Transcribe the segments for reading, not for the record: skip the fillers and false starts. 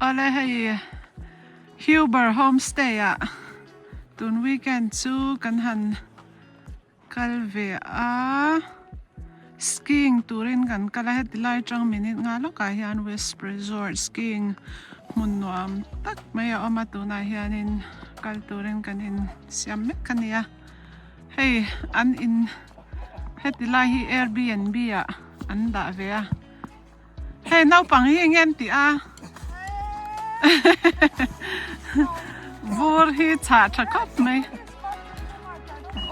Awle hei Huber Homestay ah tun weekend chu kan han kal ve a, skiing turin kan kal a, heti lai atang minute nga lawkah hian Wisp Resort skiing hmun nuam tak mai a awm a, tunah hianin kal turin kan insiam mek a ni a, hei an in heti lai hi Airbnb ah an dah ve a. Hei naupang hi enge an tih a vur hi chhah tha khawp mai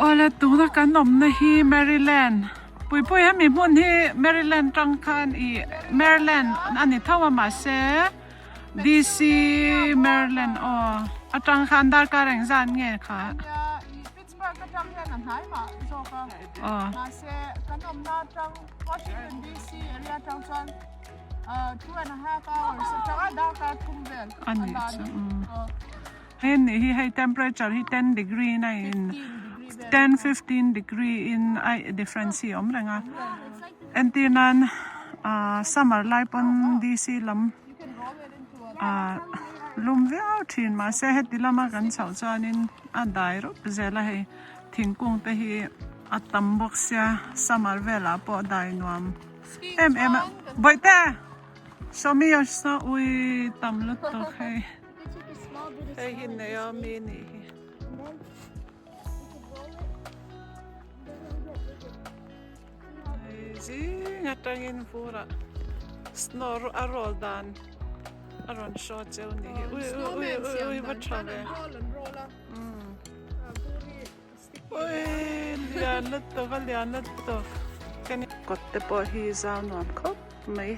awle tuna kan awmna hi Maryland Puipui hemi hmun hi Maryland tang khan ih Maryland a ni tho a mahse DC Maryland aw atang khan darkar engzat nge kha. Pittsburgh atang hian a hnai mah zawk a, mahse kan awmna atang Washington DC area atang chuan 2.5 hours atanga darkar thum vel a la a ni. Hei nih hi hei temperature hi 10 degree in a in 10 15 degree in a difference hi a awm reng a, entir nan summer lai pawn DC lam lum viau thin mahse heti lama kan chhoh chuanin. A dai rawp zel a hei thingkung te hi a tam bawk sia summer velah pawh a dai nuam em em a bawihte show me your snow ui tam lutuk hei hei hi Naomi nih hi. Hei zing atangin vurah snow a roll dan a rawn show cheu ni hi ui ui ui ui ui va tha ve ui lian lutuk a lian lutuk kawt te pawh hi zau nuam khawp mai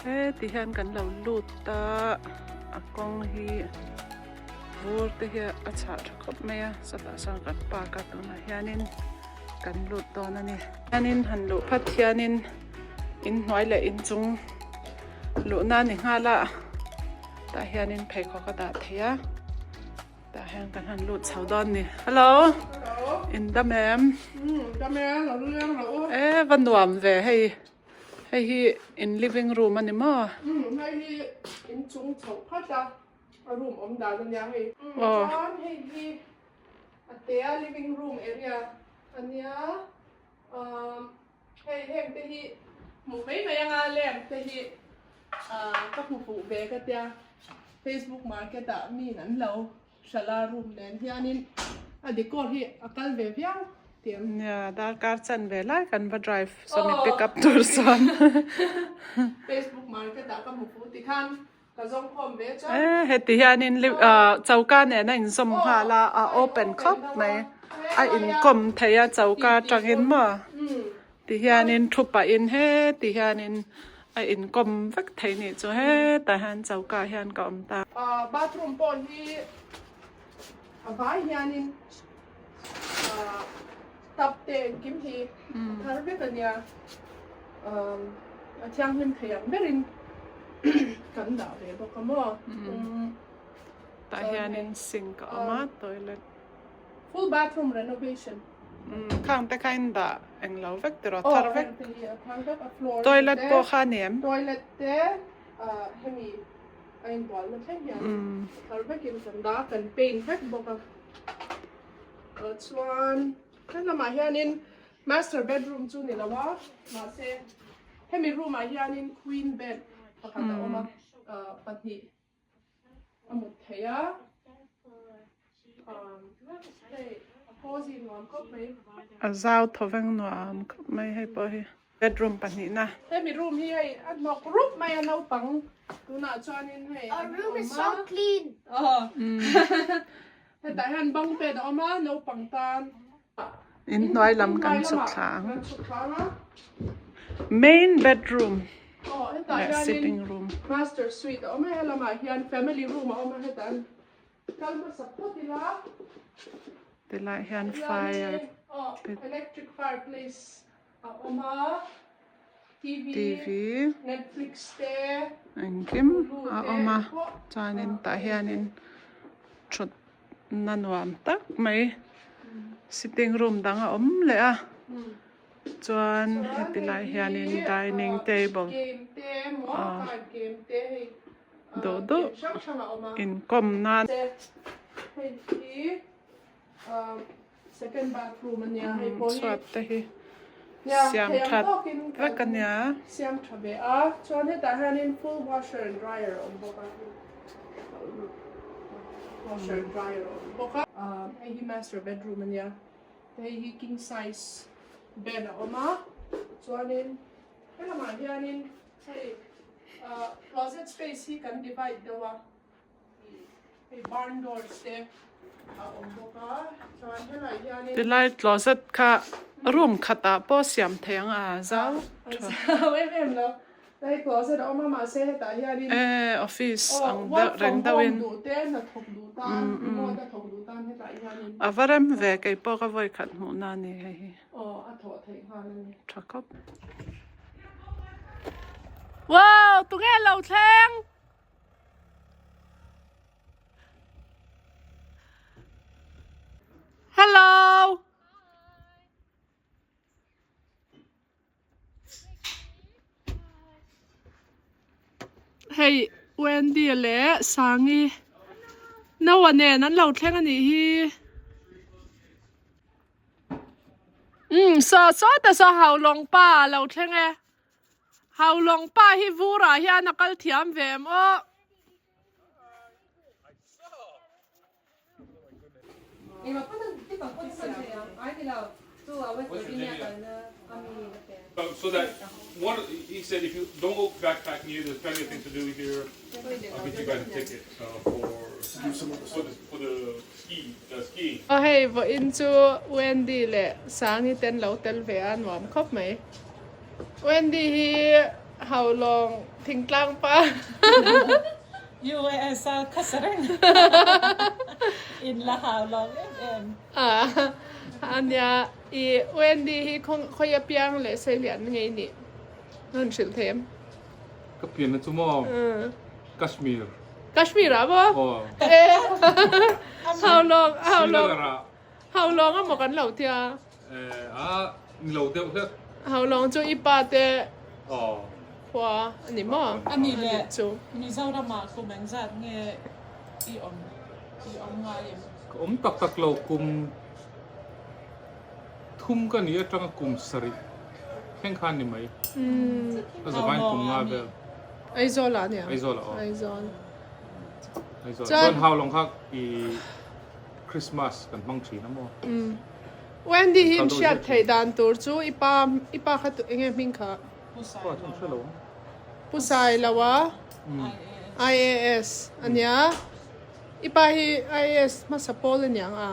heti hian kan lo lut a a kawng hi vur te hi a chhah tha khawp mai a chutah chuan kan park a tunah hianin. Kan lut dawn a ni. Hianin han luh phat hianin inhnuai leh inchung luhna a ni nghal a, tah hianin pheikhawk a dah thei a, tah hian kan han lut chho dawn a ni. Hello! In dam em? E va nuam ve hei hei hi in living room a ni maw? Hei hi inchung chhoh phat a, a room awm dan a nia hei. Chuan hei hi A tea living room area a nia umm hei heng te hi hmuh mai mai anga lamp te hi ah ka hmu fuh ve ka tia facebook market ah mi in an lo hralh a room nen hianin a decor hi a kal ve viau tiang. Nia darkar chan ve lai kan va drive sawmi pick up tur chuan. Facebook market ah ka hmu fuh tikhan Ka zawng khawm ve chuan. E heti hianin choka nen a inzawm nghal a, a open khawp mai. A inkawm thei a choka atangin maw ti hianin thu pahin heti hianin a inkawm vek thei nih chu hetah hian choka hian ka awm ta. Bathroom pawh hi a vai hianin tap te engkim hi a thar vek a nia. A thianghlim thei ang berin kan dah ve bawk a maw. Tah hianin sink a awm a, toilet. Full bathroom renovation. Khang te kha in dah englo vek tiraw thar vek. Toilet pawh kha a ni em? Toilet te hemi a inbualna thleng hian thar vekin kan dah a, kan paint vek bawk a. Chuan helamah hianin Master bedroom chu ni lo a, mahse hemi room ah hianin queen bed pakhat a awm a, pahnih a mut thei a, hei a cozy nuam khawp mai. A zau thaw veng nuam khawp mai hei pawh hi bedroom pahnihna. Hemi room hi hei a hnawk rup mai a naupang tunah chuanin hei an awm a, hetah hian bunk bed a awm a naupang tan. Inhnuai lam kan chhuk thla ang. Main bedroom leh sitting room. Master suite a awm a helamah hian family room a awm a hetah kal hmasa phawt ila. Tilai hian fire pit. Electric fireplace a awm a TV Netflix te engkim a awm a chuanin tah hianin thut na nuam tak mai sitting room dang a awm leh a chuan heti lai hianin dining table game te maw card game te hei. Duh duh inkawm nan. Chhuat te hi siam that vek a nia. Closet space hi kan divide deuh a, hei barn doors te a awm bawk a, chuan helai hianin. Tilai closet kha room khatah pawh siam thei ang a zau tha. A zau em em lo, hei closet a awm a mahse hetah hianin. E office ang deuh reng deuhin. Work from home duh te hnathawk duh tan remote a thawk duh tan hetah hianin. A va rem ve kei pawh ka vawi khat hmuh na a ni hei hi. Aw a thawh theih nghal a ni. Tha khawp. Wow, tunge lo thleng? Hello. Hei Wendy leh Sangi Noah nen an lo thleng a nih hi. Umm saw saw ta saw Haulawng pa a lo thleng e. Haulawng pa hi vurah hian a kal thiam ve em aw. So that one he said if you don't go backpacking here there's plenty of things to do here I'll get you guys a ticket for for the for the ski the skiing. Aw hei vawiin chu Wendy leh Sangi te an lo tel ve a nuam khawp mai. Wendy hi Haulawng thingtlang pa. US a khawsa reng in la Haulawng em em. A ania i Wendy hi khawi apiang leh seilian ngei nih rawn hrilh thei em? Ka pianna chu maw Kashmir. Kashmir ah maw? Aw. Haulawng Haulawng Srinagar ah. Haulawng a maw kan lo tia? A ni lo deuh hlek. Haulawng chu i pa te khua a ni maw? A ni le, Mizoram ah kum engzat nge i awm i awm ngai em? Ka awm tak tak lo, kum thum ka ni atanga kum sarih thleng khan ni mai. Ka zavain kum nga vel. Aizawl ah a nia? Aizawl ah aw. Aizawl. Aizawl. Chuan Haulawng kha i Christmas kan hmang thin a maw? Wendy hi in hriat theih dan tur chu i pa i pa kha enge hming kha? Pu Sailo. Pu Sailo a IAS a nia. I pa hi IAS hmasa pawl a niang a?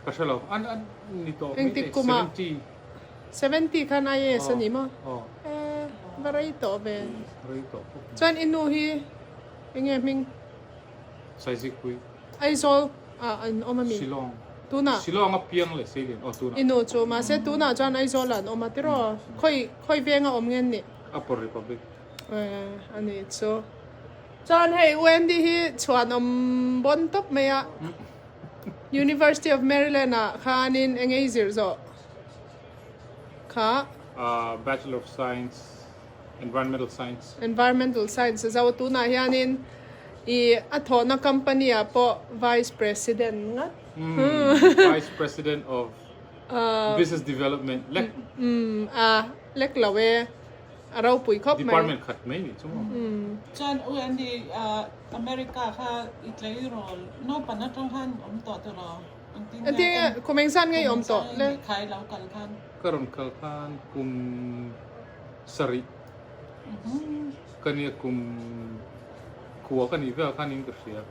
Ka hre lo. An an ni tawh mai Engtik kuma? 70. 70 khan IAS a ni maw? E va rei tawh ve. Rei tawh khawp mai. Chuan i nu hi enge hming? Saizikpui. Aizawl ah an awm a mi? Shillong. Tunah? Shillong a piang leh Seilian aw tunah. I nu chu mahse tunah chuan Aizawl ah an awm a tiraw? Khawi khawi veng a awm nge an nih? Upper Republic. Eh a nih chu. Chuan hei Wendy hi chhuan awm bawn tawp mai a. University of Maryland ah khanin eng ei zir zawh kha? Bachelor of Science. Environmental Science. Environmental Science a zo a tunah hianin i a thawhna company ah pawh Vice President ngat. Vice President of Business Development lek. A lek lo e, a ropui khawp mai. Department khat mai nih chu maw. Chuan u Andy America kha i tleirawl naupang atang khan awm tawh tiraw? Engtin nge? Engtin nge kum engzat nge i awm tawh le? Kha i lo kal khan. Ka rawn kal khan kum sarih ka nia kum kua ka nih vel khan in ka hria.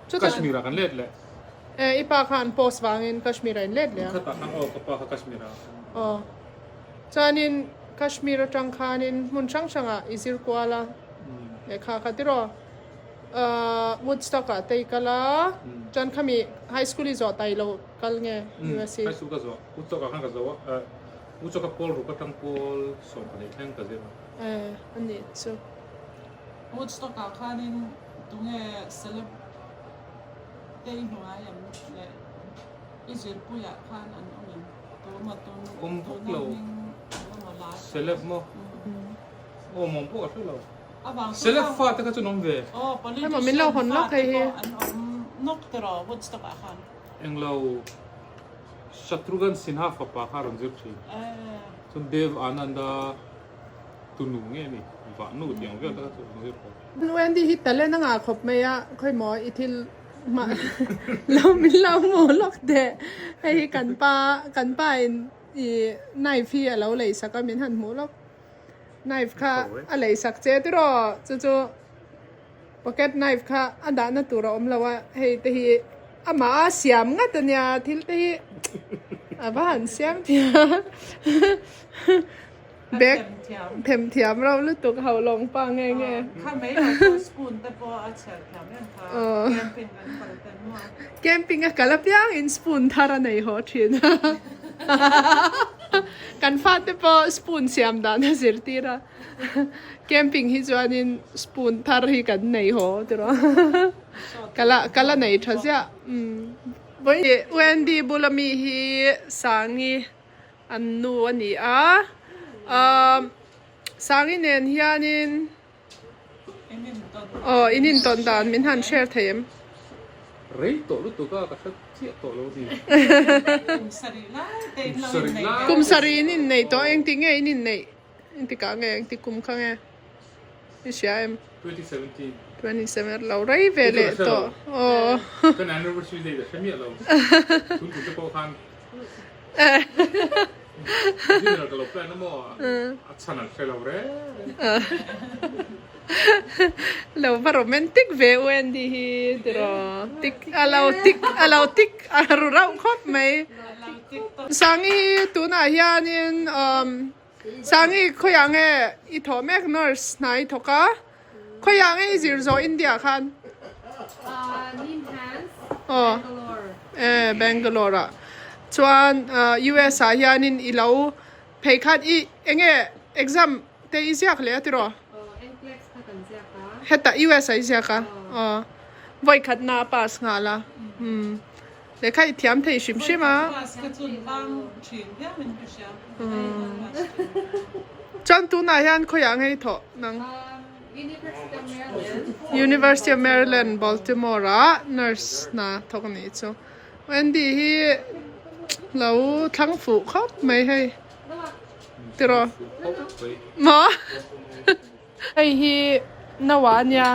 Kashmir ah kan let leh. E i pa kha an post vangin Kashmir ah in let leh a. Khatah khan aw ka pa kha Kashmir ah. Aw. Chuanin Kashmir atang khanin hmun hrang hrangah i zir kual a. Lehkha kha tiraw. Woodstock ah te i kal a. Chuan khami high school i zawh tai lo kal nge USA. High school ka zawh Woodstock ah khan ka zawh a. U chu ka pawl ruk atang pawl 12 thleng ka zir a. Eh, a nih chu. Woodstock ah khanin tunge celeb te i hmu ngai em le i zirpui ah khan an awm em? Tu emaw tun Awm vak tuna lo. hming eng emaw lai. Celeb maw? Awm awm pawh ka hre lo. Celeb fa te kha chu an awm ve. Hema min lo hawn lawk hei hi. Englo Shatrughan Sinha fapa kha a rawn zir thin. Chuan Dev Anand-a tunu nge ni vahnu tih ang vel te kha chu a rawn zir tawh. Wendy hi talent a ngah khawp mai a, khawimaw i thil mah lo min lo hmu lawk teh. Hei hi kan pa kan pa in i knife hi a lo lei sak a min han hmuh lawk. Knife kha a lei sak che tiraw chu chu pocket knife kha a dahna tur a awm lo a hei te hi amah a siam ngat a nia thil te hi a va han siam thiam bag them thiam reuh lutuk ho lawng pa nge nge camping a kal apiang in spoon thar a nei haw thin a. Kan fate pawh spoon siam dan a zirtir a, camping hi chuanin spoon thar hi kan nei haw tiraw ka la ka la nei tha ziah umm Wendy bula mi hi Sangi an nu a ni a umm Sangi nen hianin Aw in intawn dan min han share thei em? Rei tawh lutuk a ka hre chiah tawh lo ni. Kum sarih lai te in lo innei tawh. Kum sarih in innei tawh engtik nge in inneih engtikah nge engtik kum kha nge i hria em? 2017. 2017 lo rei ve leh tawh aw. Kan anniversary date a hre miah lo. Tun kum te pawh khan Dinner ka lo plan a maw? A chhan an hre lo reng reng. Lo va romantic ve u Andy hi tiraw tik a lo tik a lo tik a ru rauh khawp mai. Sangi hi tunah hianin umm Sangi khawiah nge i thawh mek nurse hna i thawk a khawiah nge i zir zawh India khan? Aw e Bangalore ah chuan US ah hianin i lo phei khan i eng nge exam te i ziak leh a tiraw? Hetah US ah i ziak a aw vawikhat na a pass nghal a umm. Lehkha i thiam thei hrim hrim a. Chuan tunah hian khawiah ngei thawh nang? University of Maryland, Baltimore ah nurse hna thawk a nih chu. Wendy hi lo thlang fuh khawp mai hei. Tiraw? Maw? Hei hi Noah a nia.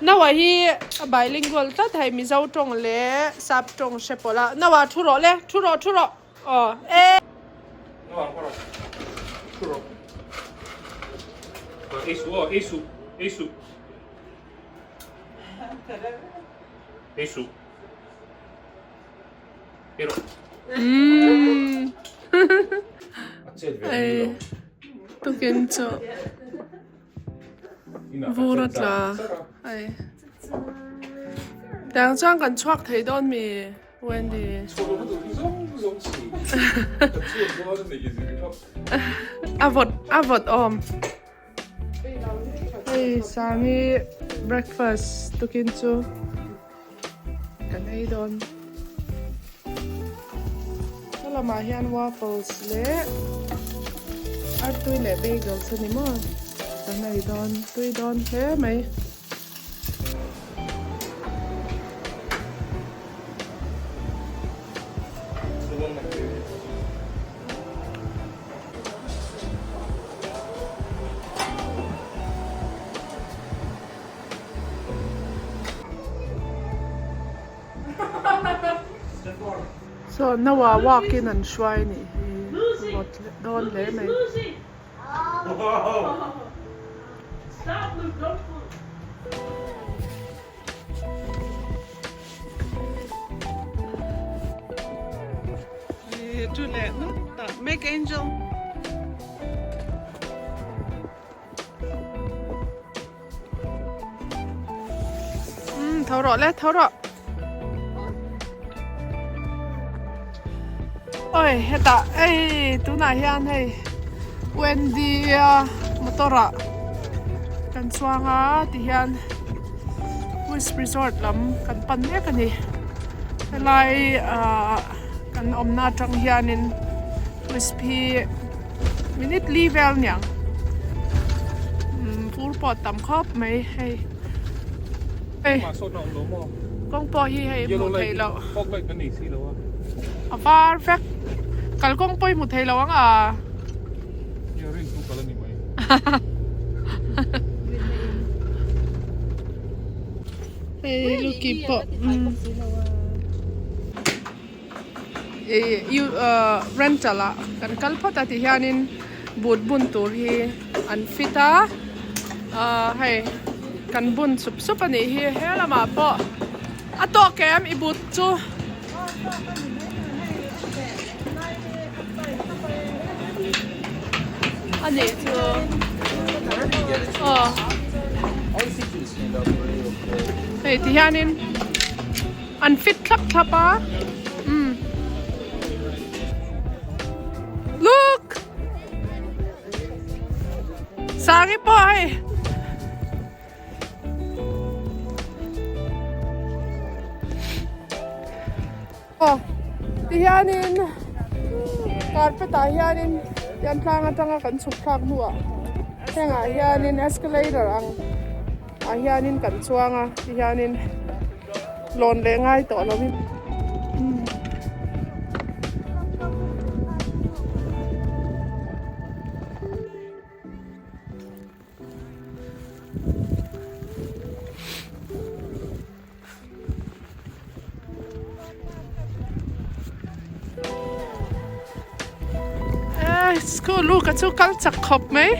Noah hi a bilingual tlat hei Mizo tawng leh Sap tawng hre pawlh a. Noah thu rawh le, thu rawh thu rawh aw e. Noah thu rawh, thu rawh. Ei suh aw, ei suh, ei suh. Ei suh. Ei rawh. Umm. A chet ve ni lo. Tukin chu vur a tla hei tiang chuan kan chhuak thei dawn mi Wendy a vawt a vawt awm hei Sangi breakfast tukin chu kan ei dawn he lamah hian waffles leh artui leh bagels a ni maw kan ei dawn tui dawn hle mai. Saw naua walk in an hruai a nih hi vawt leh dawn hle mai. Make angel. Umm tho rawh le tho rawh. Oi hetah ei tunah hian hei Wendy a motor ah kan chuang a tihian Wish Resort lam kan pan mek a ni. Helai ah kan awmna atang hianin Wish hi minute li vel niang. Umm fur. pawh a tam khawp mai hei hei kawng pawh hi hei hmuh theih loh a var vek kalkawng pawh hi hmu thei lo ang a. Hei luki pawh ih rental ah kan kal phawt a ti hianin boot bun tur hi an fit a ah hei kan bun sup sup a nih hi he lamah pawh a tawk em i boot chu. A nih chu aw hei ti hianin an fit thlap thlap a umm look Sangi pawh hei. Aw tihianin carpet ah hianin tian tlang atanga kan chhuk thlak hnuah hengah hianin escalator ang ah hianin kan chuang a tihianin lawn leh ngai tawh lovin. School lu ka chu kal chak khawp mai.